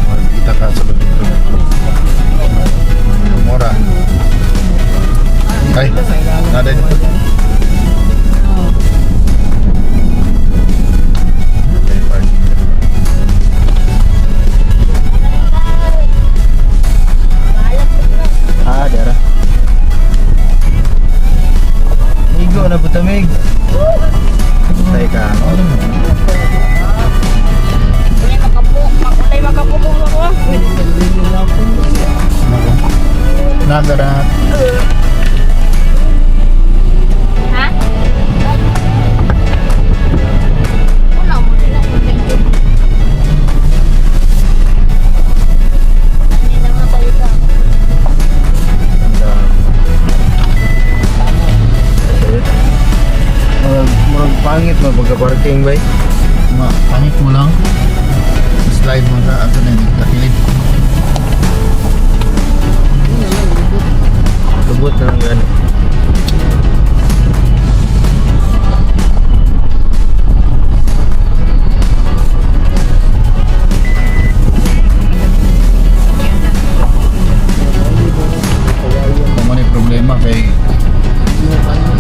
Makikita ka sa loob dito. Mura. Ay, nada dito. May parking dito. Ah, dara. Migo na butamig. Teka. Ano mo? Kulay makapuko ako. Nako. Nagarat. Ha? Wala mo nila. Hindi naman tayo sa Ganda. Murag, murag pangit mo pagka-parking bay. Ma, pangit mo lang. Slide mo sa ato na yung takilid. Lubot na lang gani. Kung ano yung problema kay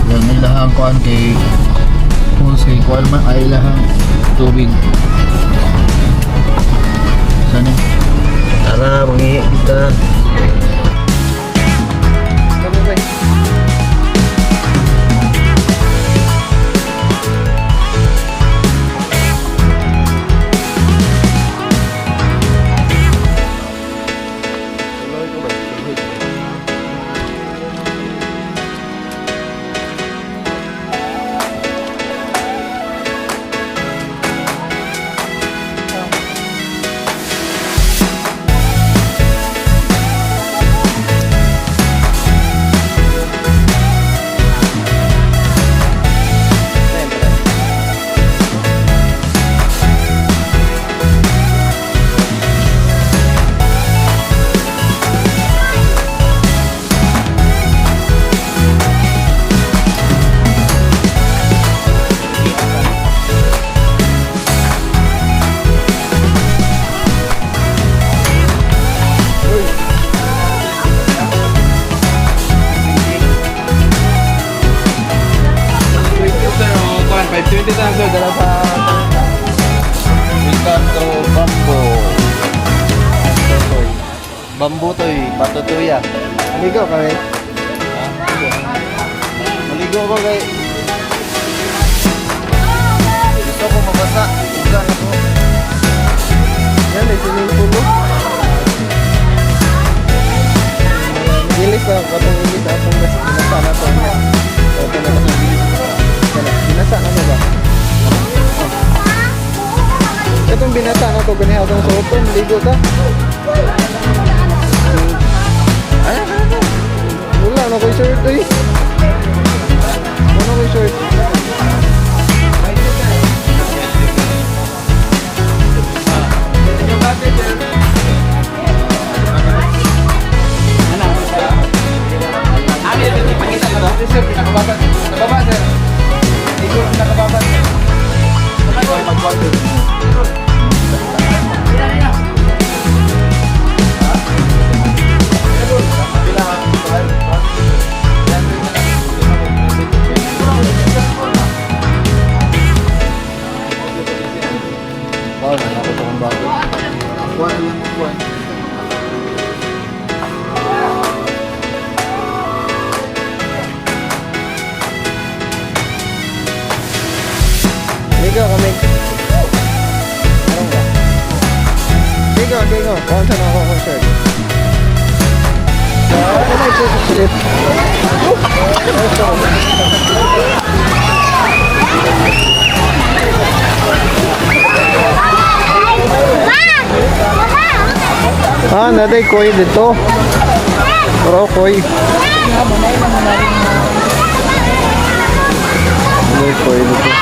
yung ilahang kuan kay hose kay kuan man ay ilahang tubig. Saan eh? Tara, mangihi kita. Kami bay. Tuloy ko ba? Tuloy. Sir, oh, kuan, 520 lang, sir, dala sa Welcome to Bambo. Totoy. Bambo toy, patutuya. Maligo kami. Ha? Maligo ko kay. Gusto ko mabasa. Uga na ko. Yan, may swimming pool, oh. Gilis na, katong ilis atong gas. Binasa na to niya. Ito na to. Kana, binasa na to ba? Oh. Itong binasa na to, gani atong suoton, ligo ta. Ay, ay, ay. Wala na ko'y shirt eh. Wala na ko'y shirt. Yung bate, sir. Ano yun? Ipakita ko to? Sir, pinakababa. Nababa, sir. Ikaw, pinakababa, sir. Mag-water. Wow, nalako to kong bago. Kuan lang kuan. Ligo kami. Meron ba? Ligo, ligo. Kuhan na ako akong shirt. Ah, ano na shirt? Oh, sorry. Ah, naday koi dito. Pero koi. May koi dito.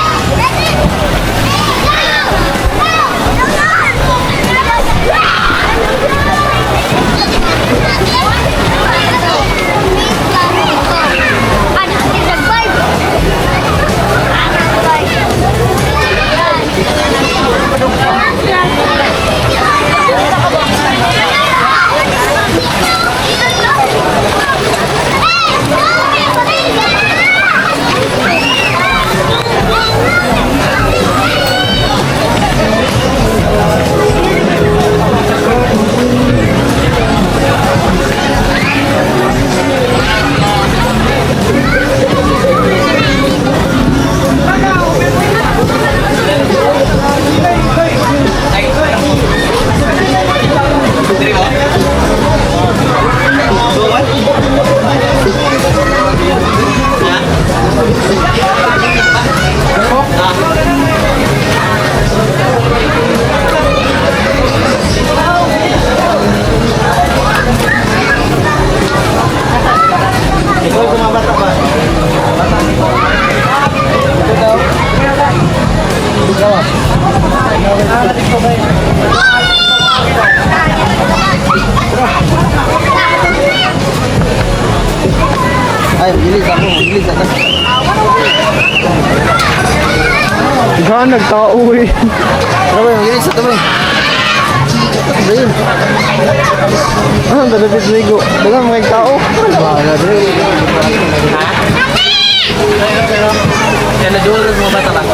Dagaan nagtao eh. Ano ba yung gilis sa tabi? Ano yun? Ah, dalapit ligo. Dagaan mga tao. Bahala bro. Yan, nadulog mo ba taba?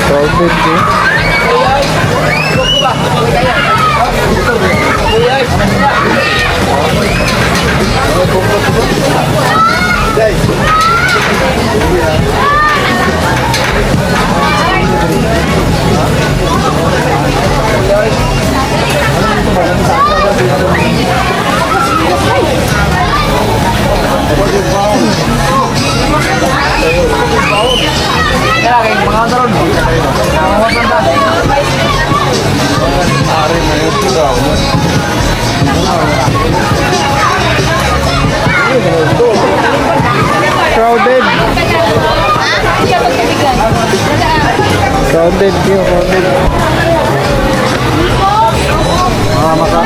Crowded eh. Crowded. Crowded kayo, crowded. Mga maka.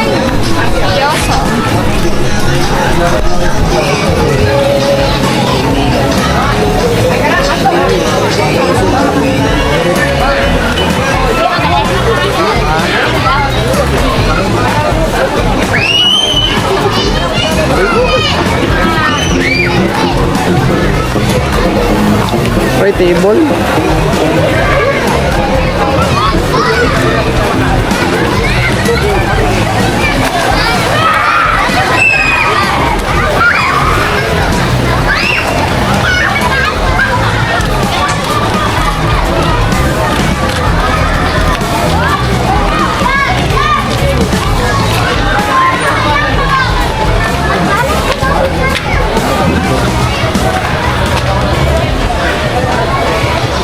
May table.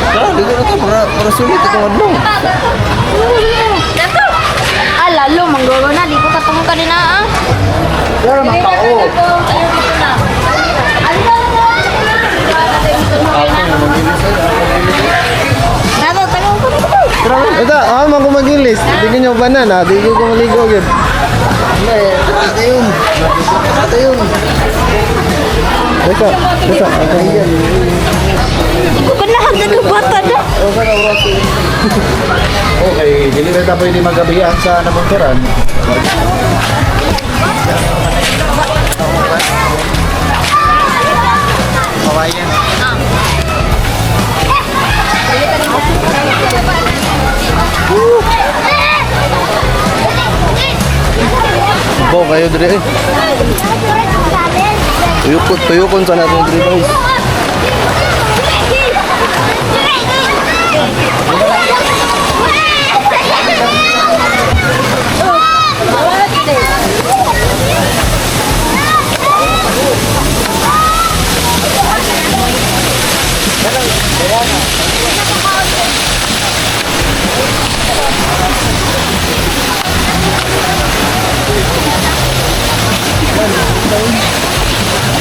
Tara, ligo na to. Para sulit itong adlaw. Ah, lalo, manggolo na. Di ko katong ka na ah. Pero mga tao. Nato, tagal ko dito. Ito, ako man kumagilis. Di ko nyo banana, di ko kumaligo gyud. Ate yun. Ate yun. Basta, basta. Okay. Di ko kanahag na bata na. Okay, dili na tayo pwede magabihan sa nabungkiran. Kawayan. Bo, kayo dire eh. Tuyukon, tuyukon sa natin dire guys.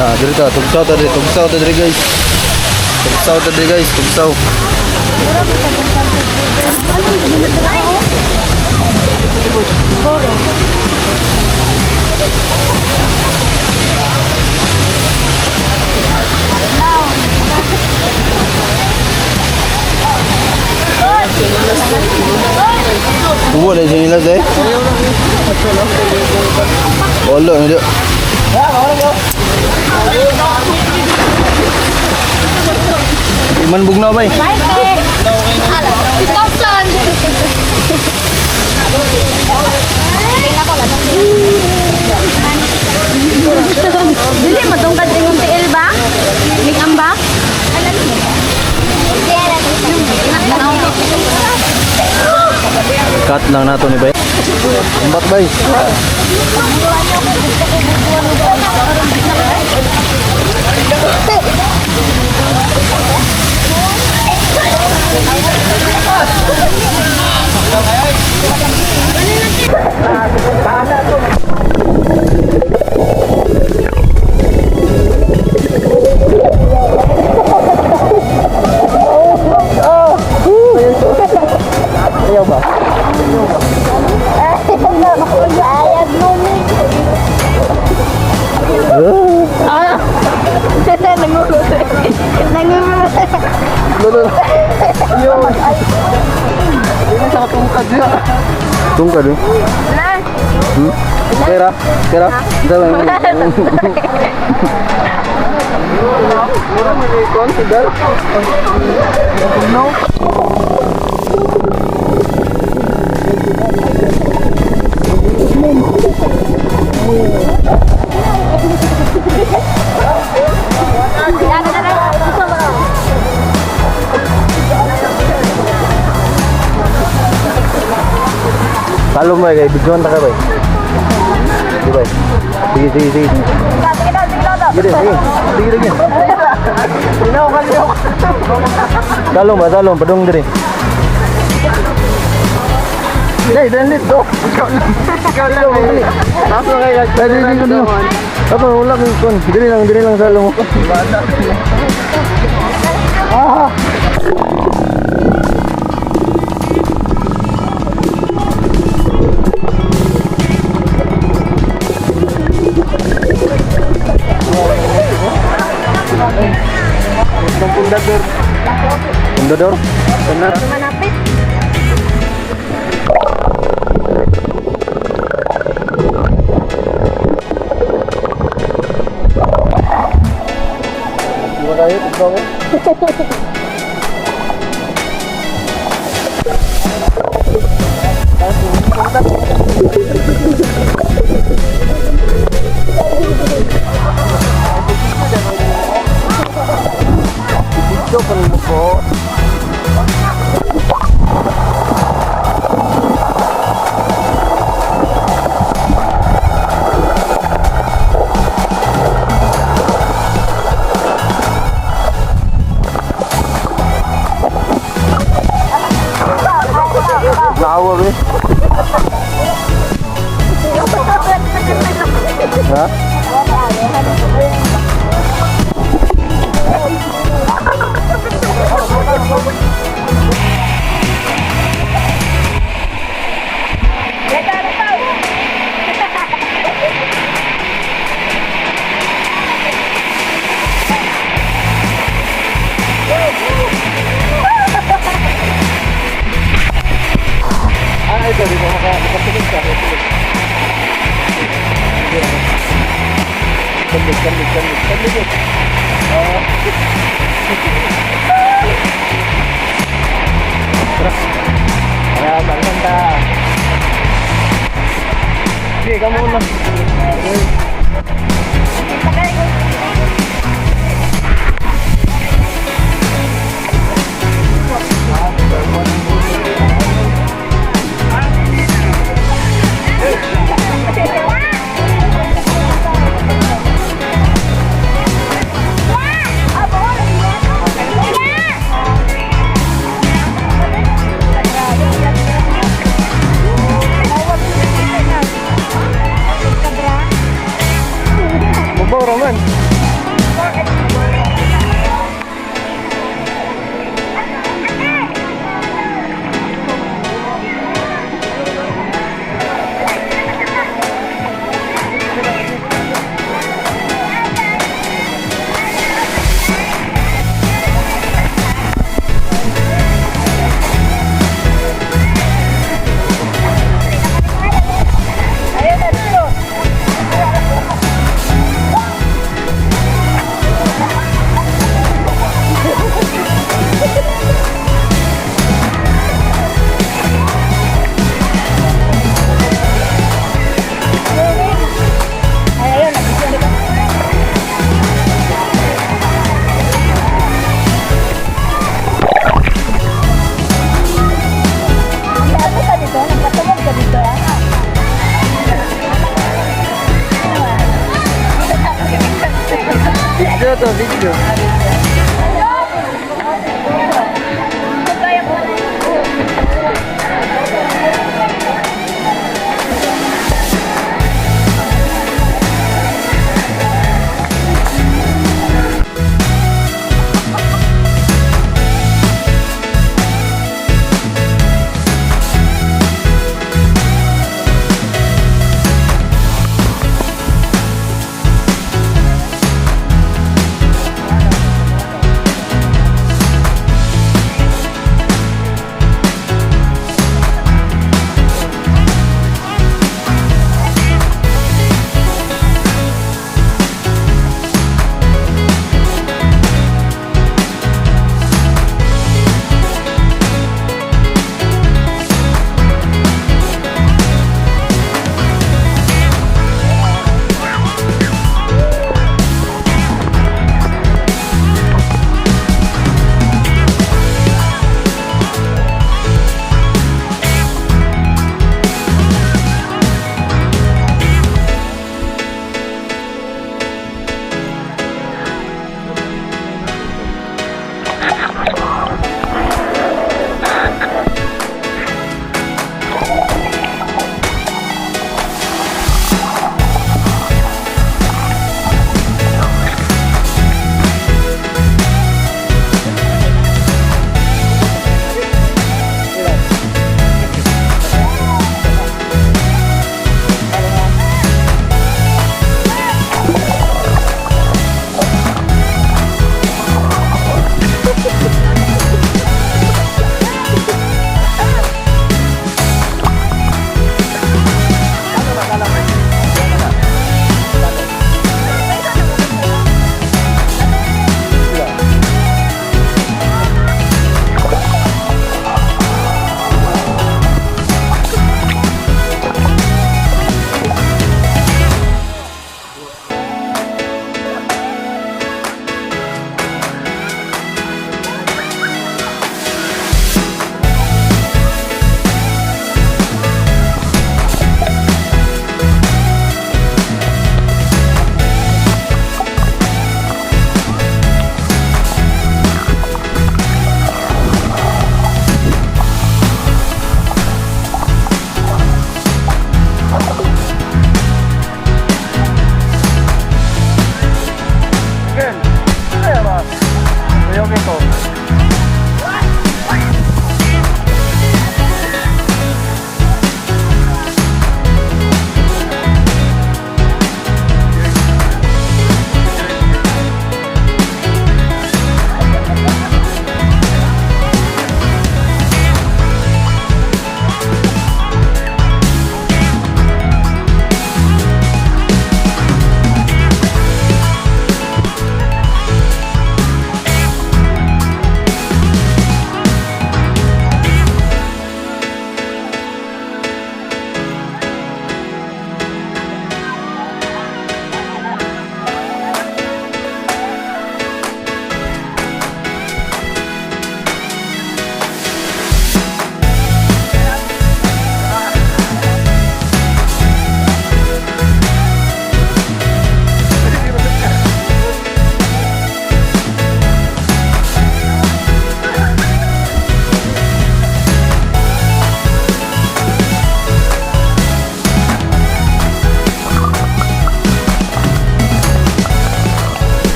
Ah, dire ta, tugsaw ta dire, tugsaw ta dire guys. Tugsaw ta dire guys, tugsaw. Ubo na siya nila eh. Wala na dia. Iman bugnaw bay. Thompson! Dili, matungkad yung tiil ba? May amba? Cut lang nato ni bay. Ambak bay. Lolo. Ayun. Hindi sa katungkad niya. Tungkad eh? Hmm? Pera? Pera? Dala mo. Mura man yung konti, dal. No? Talo mo eh, kay bidyoan ta ka ba? Di ba? Sige, sige, sige. Sige, sige. Sige, sige. Talo ba, talo, padung diri. Dai, dali do. Ikaw lang. Ikaw lang. Taso kay dali dali dali. Ako wala ko kon. Diri lang sa mo. Ah. Pundador. Pundador? Benar. Manapit. Di ba kayo? Tignan mo. Video pa rin mo po. Lawa be. Ha? Ah, ito, di ba makasunod ka? Kamig, kamig, kamig, kamig. Ah. Tara. Kaya, balikan ta. Sige, ikaw muna. Babaw raman. Ka dito? Nagpatawag ka dito ah? Video to, video.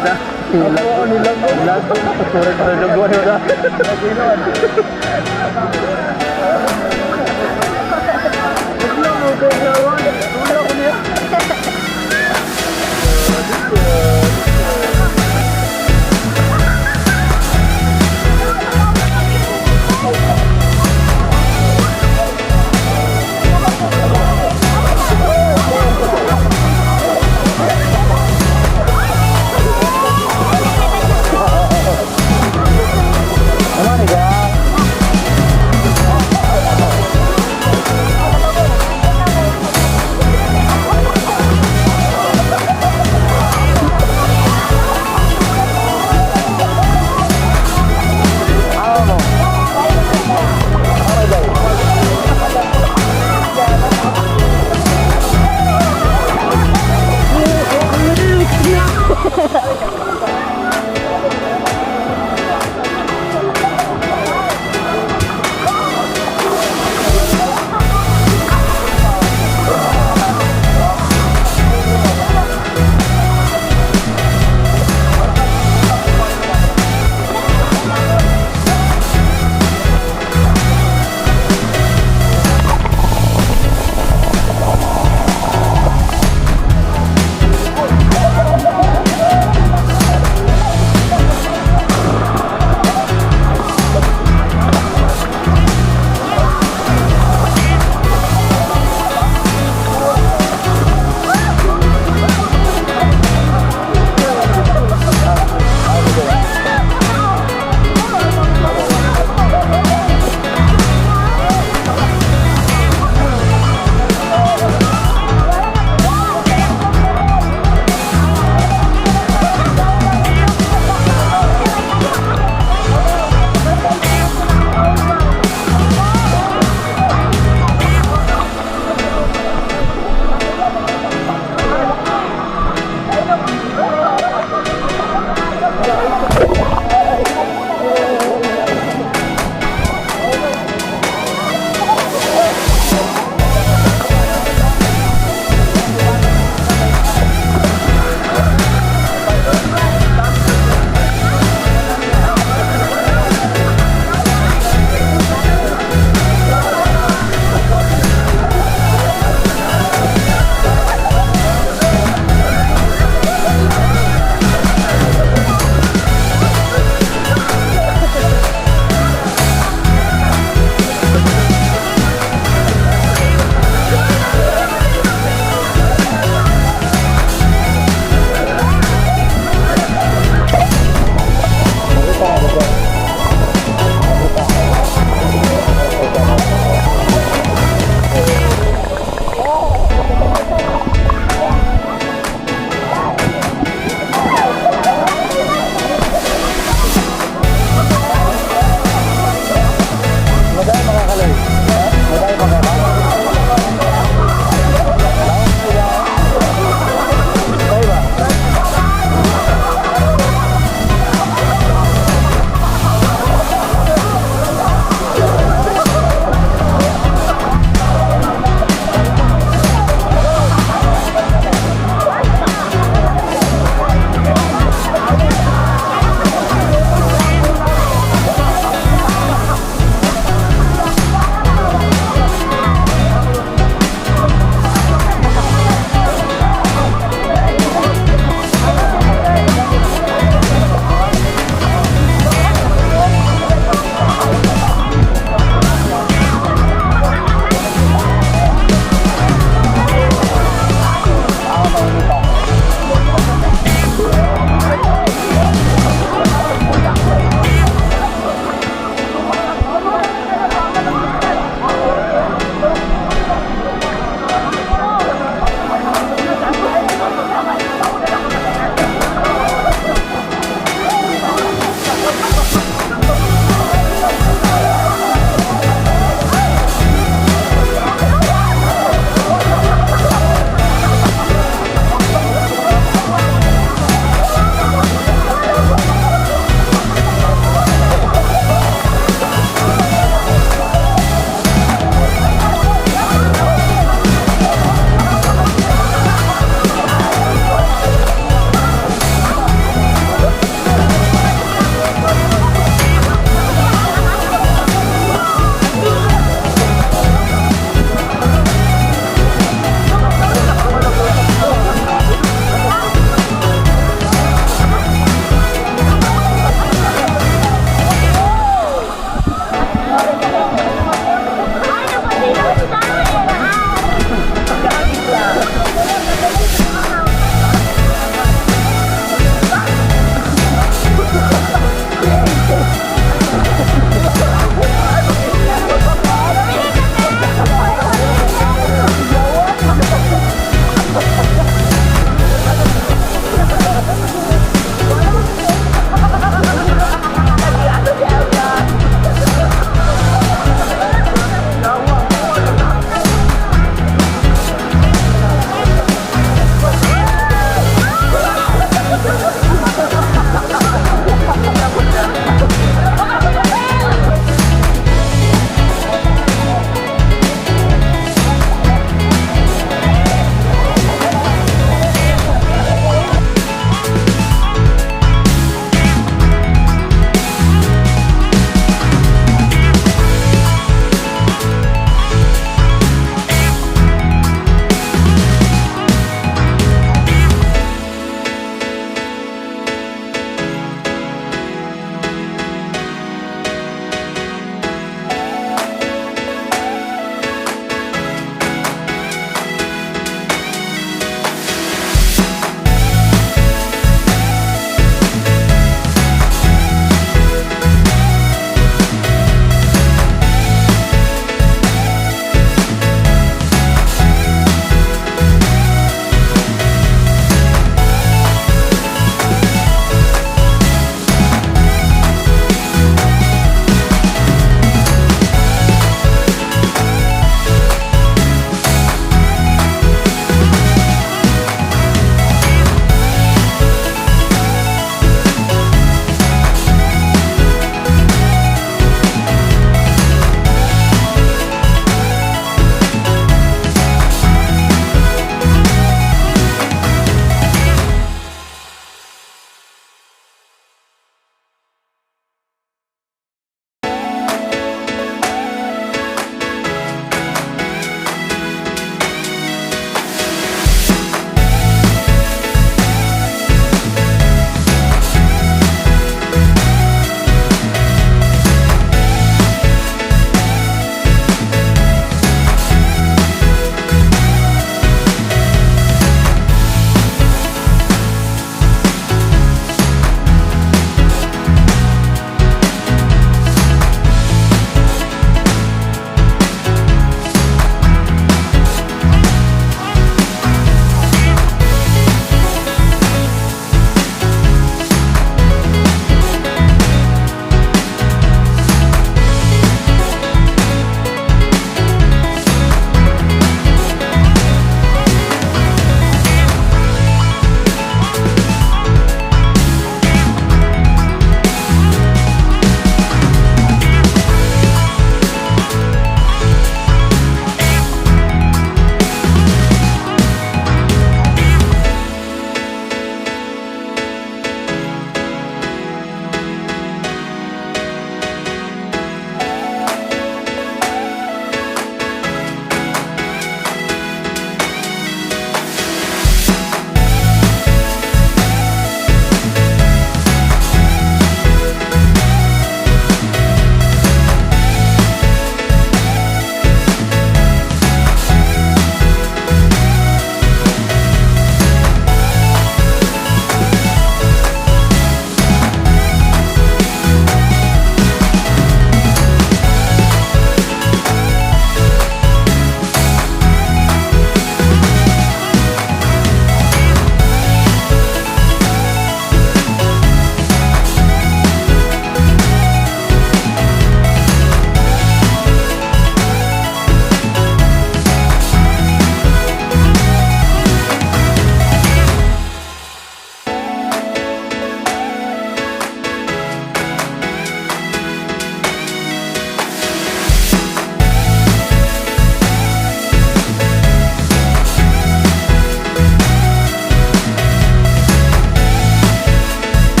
Kita. Nilago, nilago. Nilago. Turag na nagwan na. Ano ni ka?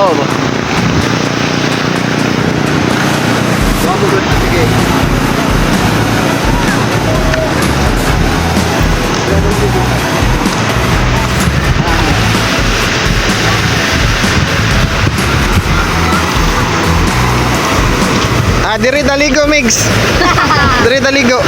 Tanaw ba? Sige. Ah, diri daligo, Migs. Diri daligo.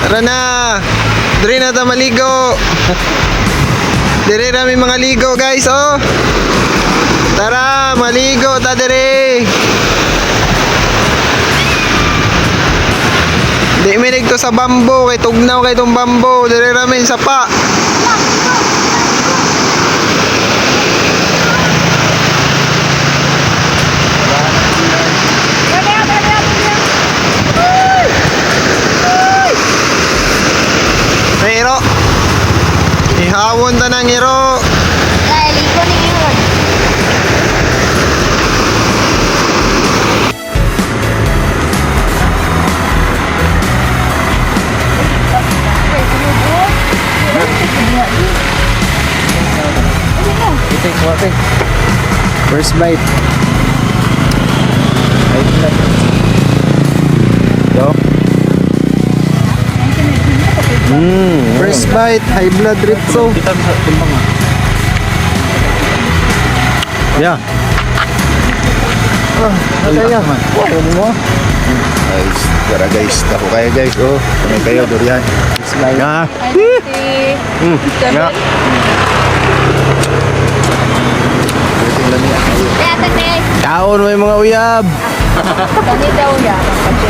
Tara na. Diri na ta maligo. Diri na may mga ligo, guys, oh. Tara, maligo ta diri. Di mi nagto sa bambo kay tugnaw kay tong bambo. Diri ra min sa pa. May iro. Ihawon ta ng iro. Ay, liko ni yun. Ite, kuha te. First bite. Bite na. Yo. First bite, high blood ritso. Kita sa timbang ah. Yeah. Ah, kaya. Wow, mo. Guys, tara guys, ako kayo guys. Oh, kami kayo durian. Yeah. Yeah. Kaya ate, Kaon may mga uyab. kani daw ya.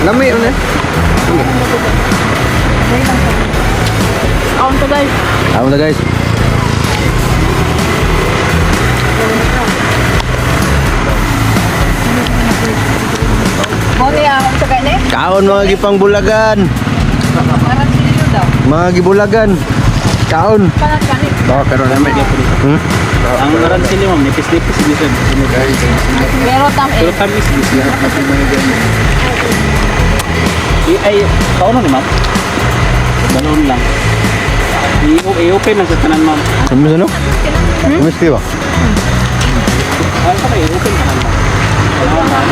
Lami yun eh. Kaon to guys. Kaon na guys. Mo ni akong sa kani. Kaon mga gipang bulagan. Parang sino daw. Mga gibulagan. Kaon. Parang kani. Oh, pero lami. Ang naran sila ma'am, nipis-nipis ini siya. Pero tam eh. Pero tamis ini siya. Ay, kauno ni ma'am? Balon lang. I-open lang sa tanan ma'am. Ano ano? Hmm? Miss ba? Ano pa kayo? I-open tanan ma'am. Ano ma'am?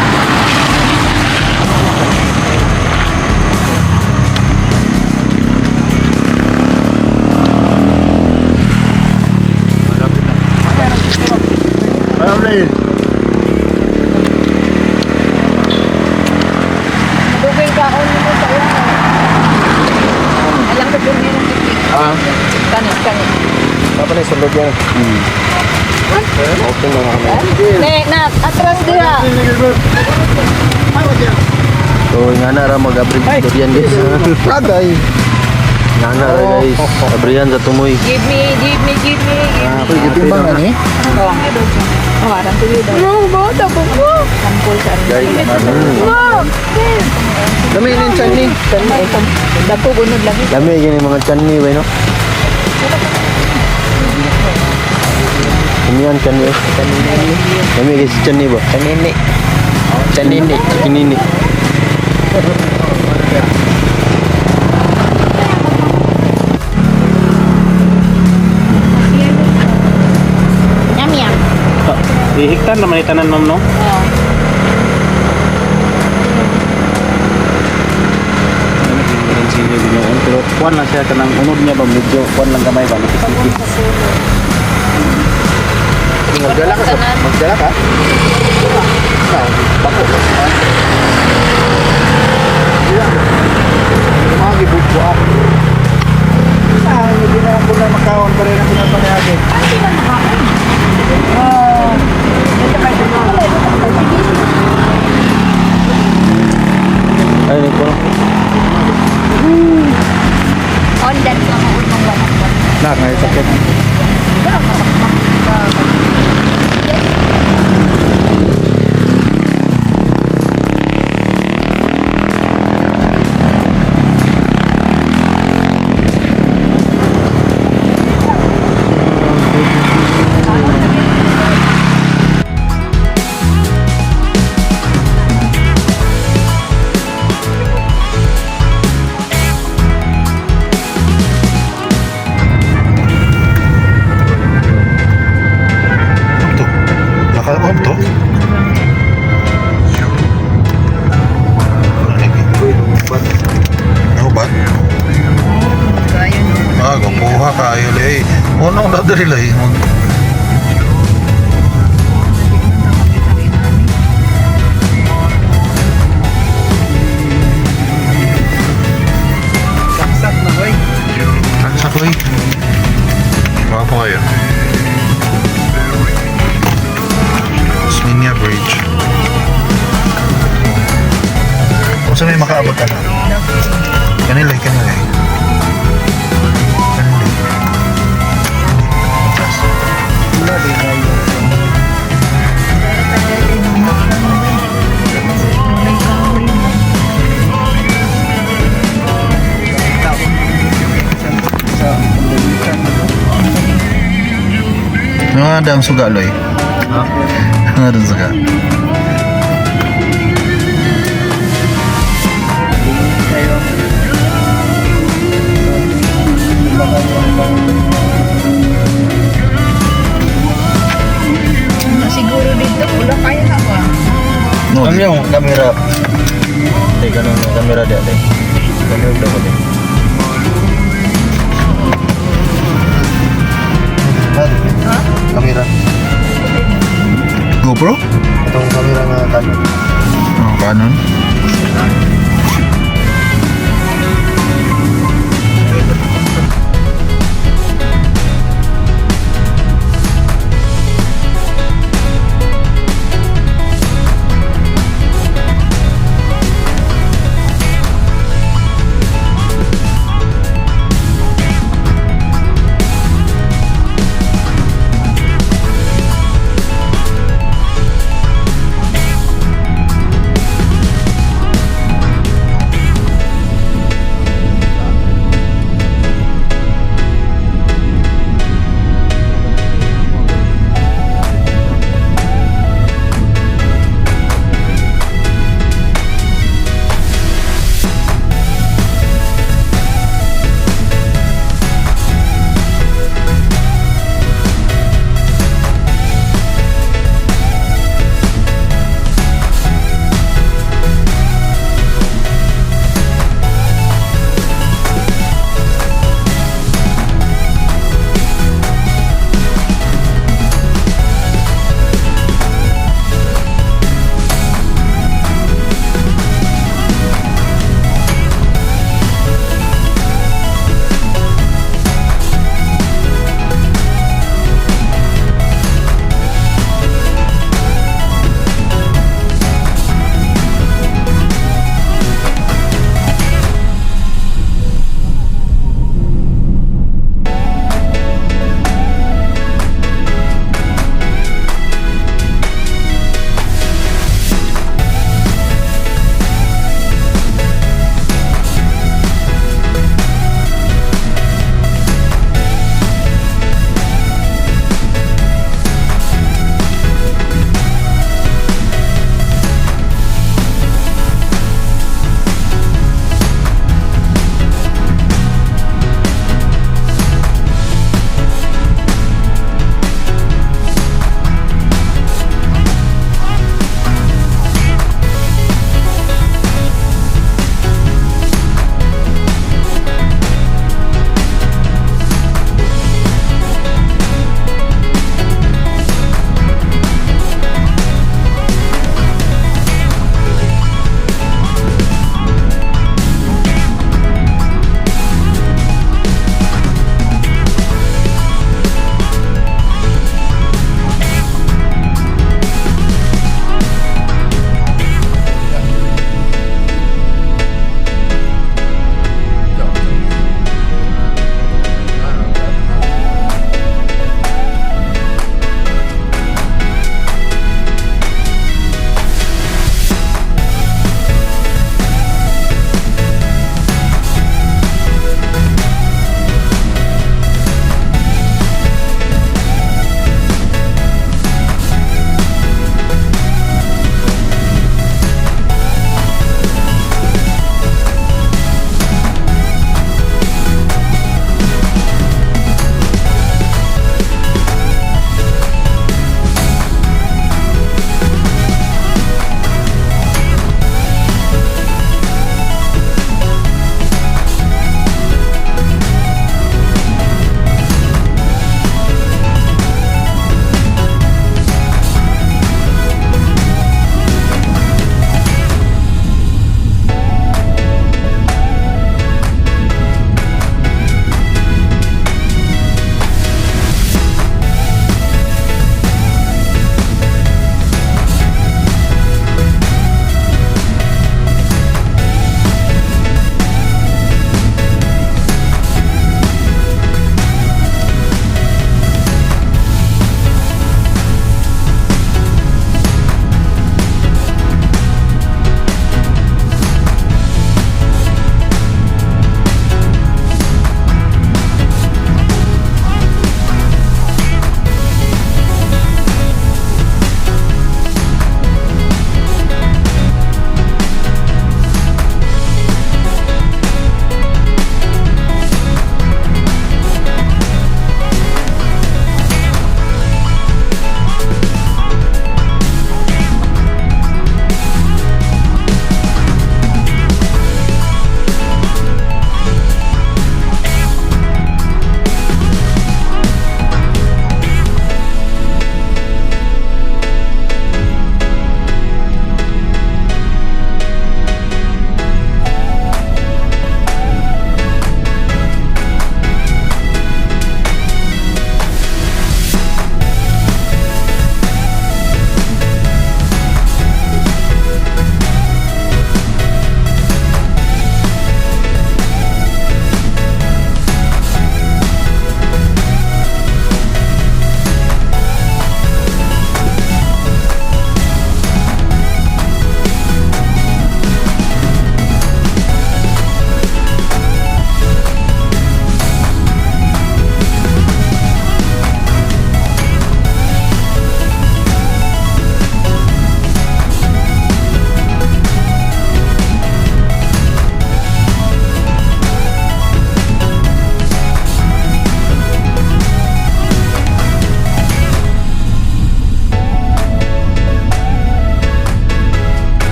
Marami. Dugay kaon mo sa iya. Alam ko dun ng Ah. Kani, kani. Dapat na sulod yan. Open na kami. Ne, na, atras diha. So, nga na ra mag-abri durian guys. Agay. Nga na ra guys. Abrihan sa tumoy. Give me, give me, give me, give me. Uy, gitimbang ani. Oh, aram tuyo daw. No, ba tapos mo. Sampol sa Guys, Wow. Lami yun yung chani. Chani. Dako gunod lagi. Lami gini mga chani ba no? Kumiyan chani eh. Lami guys chani ba? Chanini. Chanini. Chikinini. Yum yum. Ihiktan naman yung tanan ma'am no? Oh. Pero kuan lang siya kanang unod niya ba medyo kuan lang gamay ba nipis-nipis. Magdala ka sa... Magdala ka? No, bako. Mga gibugbo ah. Ah, hindi na ako na makaon pa rin ang pinapanayagin. Ay, niko. On that lang ako unong banat. Na, ngay sakit. Ano ang dadali lay? Saksak na boy. Saksak lay. Baka po kayo. Osmeña Bridge. Kung saan may makaabot ka na? Kanilay, kanilay. Kanilay. Taas. Wala din kayo. Sa pagdalitan. Ano nga daw ang suga, Loy? Ha? Ano nga daw ang suga? Kayo. Siguro dito, wala kaya na ba? No, Ano yung camera? Teka lang, yung camera di ate. Camera daw ko din. Camera. GoPro? Itong camera nga Canon. Oh, Canon.